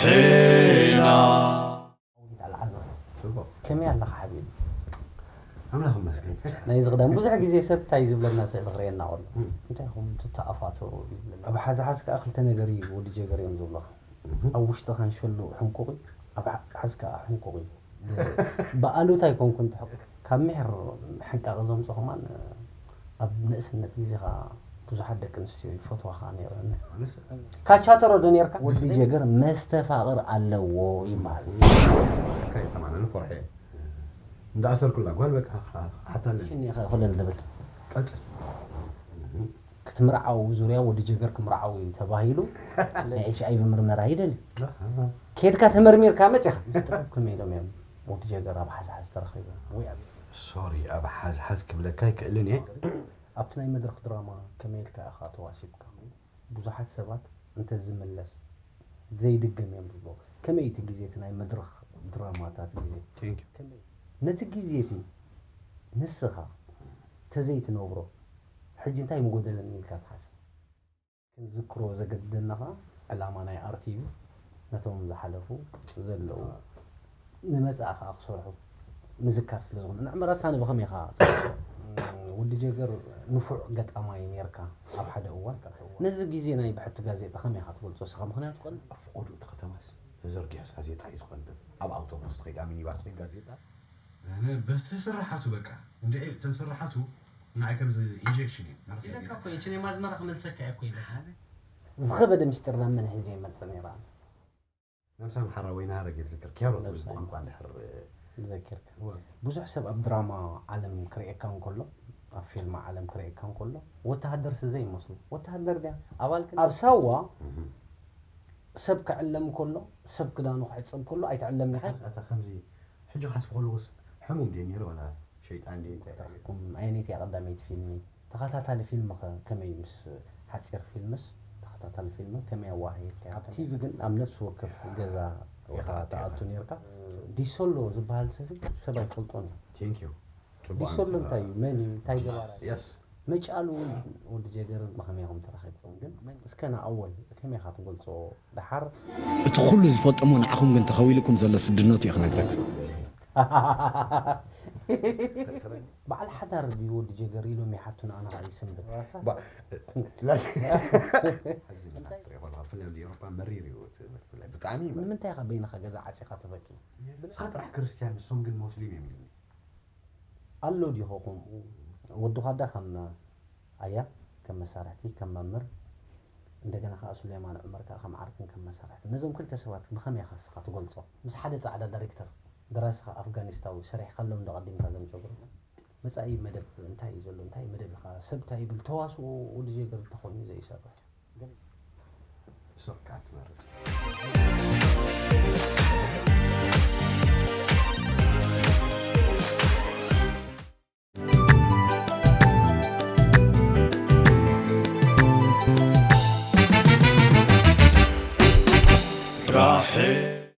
ሄና ኣልዓዘር ጽቡቅ ከመይ ኣለኻ ሓቢቢ? ኣምላኽ ይመስገን። ናይ ዝቕደም ብዙሕ ግዜ ሰብ እንታይ ዝብለና ስእሊ ክርእየና ከሎ እም። እንታይ ኹም ትተኣፋተሩ ይብለና። ኣብ ሓዝሓዝ ከዓ ክልተ ነገር እዩ ወዲ ጀገር እዮም ዝብሉኻ። እም። ኣብ ውሽጥኻ ንሸሉ ሕንቁቕ እዩ፣ ኣብ ሓዝሓዝ ከዓ ሕንቁቕ እዩ። ብኣሉታ ኣይኮንኩን ትሕቁ ካብ ምሕር ሕንቃቕ ዘምፅኹማን ኣብ ንእስነት ግዜኻ ብዙሓት ደቂ ኣንስትዮ ይፈትዋኻ ነይረን። ኣነስ ካቻተሮ ዶ ነርካ? ወዲ ጀገር መስተፋቕር ኣለዎ ይበሃል። ካይ ከማን ኣነ ፈርሐ እንዳኣሰርኩላ ጓል በቃ ሓታለ ሽኒ ኢኻ ኮለል ዝብል ቀጽል ክትምርዓው ዙርያ ወዲ ጀገር ክምርዓው እዩ ተባሂሉ ናይ ኤች ኣይቪ ምርመራ ይደሊ። ከድካ ተመርሚርካ መፂኻ ምስጢር ከመይ ኢሎም እዮም ወዲ ጀገር ኣብ ሓዝሓዝ ተረኺቡ ወይ ኣብ ሶሪ ኣብ ሓዝሓዝ ክብለካ ኣይክእልን እየ። ኣብቲ ናይ መድረኽ ድራማ ከመይ ኢልካ ኢኻ ተዋሲብካ? ብዙሓት ሰባት እንተዝምለስ ዘይድገም እዮም ዝብሎ። ከመይ እቲ ግዜ እቲ ናይ መድረኽ ድራማታት ግዜ Thank you። ከመይ ነቲ ግዜ እቲ ንስኻ ተዘይትነብሮ ሕጂ እንታይ ምጎደለኒ ኢልካ ትሓስብ? ክንዝክሮ ዘገድደና ኸዓ ዕላማ ናይ ኣርቲ እዩ። ነቶም ዝሓለፉ ዘለዉ ንመጻኢ ኸዓ ክሰርሑ ምዝካር ስለ ዝኾነ ንዕምረታ ንብኸመይ ኢኻ ወዲ ጀገር ንፉዕ ገጣማይ ነርካ ኣብ ሓደ እዋን ነዚ ግዜ ናይ ብሕቲ ጋዜጣ ከመይ ኢኻ ትገልጾ ስኻ ምኽንያቱ ቀን ኣፍቆዱ እቲ ከተማስ ተዘርጊሑስ ጋዜጣ እዩ ዝቐንብብ ኣብ ኣውቶቡስ ትኸይድ ኣብ ሚኒባስ ትኸይድ ጋዜጣ ኣነ በቲ ስራሓቱ በቃ እንድዒ እተን ስራሓቱ ንዓይ ከምዚ ኢንጀክሽን እዩ ኢለካ እኮ እቺ ናይ ማዝመራ ክመልሰካ እየ እኮ ኢለ ዝኸበደ ምስጢር ናብ መን ሒዘ ይመጽእ ነይራ ነብሳ ምሓራ ወይ ናሃረ ገይር ዝክር ኪያሮ ትብል ቋንቋ እንድሕር ዘኪርካ ብዙሕ ሰብ ኣብ ድራማ ዓለም ክርእየካ እንከሎ ኣብ ፊልም ዓለም ክርእየካ እንከሎ ወተሃደር ስዘ ይመስሉ ወተሃደር ድያ ኣባል ኣብ ሳዋ ሰብ ክዕለም ከሎ ሰብ ክዳኑ ክዕጸብ ከሎ ኣይትዕለምን ኢኻ እታ ከምዚ ሕጂ ካስ ከለኩስ ሕሙም ድየ ነይረ ወላ ሸይጣን ድየ እንታይ ኩም ኣየነይቲ እያ ቀዳመይቲ ፊልሚ ተኸታታሊ ፊልምኸ ከመይ ምስ ሓፂር ፊልምስ ተኸታታሊ ፊልም ከመይ ኣዋሃሂድካ ኣብ ቲቪ ግን ኣብ ነፍሲ ወከፍ ገዛ ኢኻ ትኣቱ ነርካ ዲሶሎ ዝበሃል ሰብ ሰብ ኣይፈልጦን እዩ Thank you ዲሶሎ እንታይ እዩ መን እዩ እንታይ ገባራ የስ መጫሉ እውን ወዲ ጀገርን ብኸመይ ኢኹም ተራኺብኩም ግን እስከ ንኣወል ከመይ ኢኻ ትገልፆ ደሓር እቲ ኩሉ ዝፈልጠሞ ንዓኹም ግን ተኸዊልኩም ዘሎ ስድነቱ እዩ ክነግረካ በዓል ሓዳር ድዩ ወዲ ጀገር ኢሎም ይሓቱና ኣነ ከዓ ይስንብድ ብፍላይ ኣብ ኤሮፓ መሪር እዩ እቲ ብፍላይ ብጣዕሚ እዩ መሪር። ንምንታይ ኢኻ በይንኻ ገዛ ዓፂኻ ትበኪ ንስኻ ጥራሕ ክርስትያን ንሶም ግን ሞስሊም እዮም ኢሉኒ ኣሎ ዲኹ ከምኡ ወዲ ኳዳ ከም ኣያ ከም መሳርሕቲ ከም መምህር እንደገና ከዓ ሱሌማን ዑመር ከዓ ከም ዓርክን ከም መሳርሕቲ ነዞም ክልተ ሰባት ብኸመይ ኢኻ ስኻ ትገልፆ ምስ ሓደ ፃዕዳ ዳይሬክተር ደራሲ ከዓ ኣፍጋኒስታዊ ሰሪሕካሎም ዶ ቀዲምካ ዘም ጨጉሪ መፃኢ መደብ እንታይ እዩ ዘሎ እንታይ መደብ ኢኻ ሰብ እንታይ ይብል ተዋስኦ ወዲ ጀገር እንተኾይኑ ዘይሰርሕ ሱቕ ከዓ ትመርሕ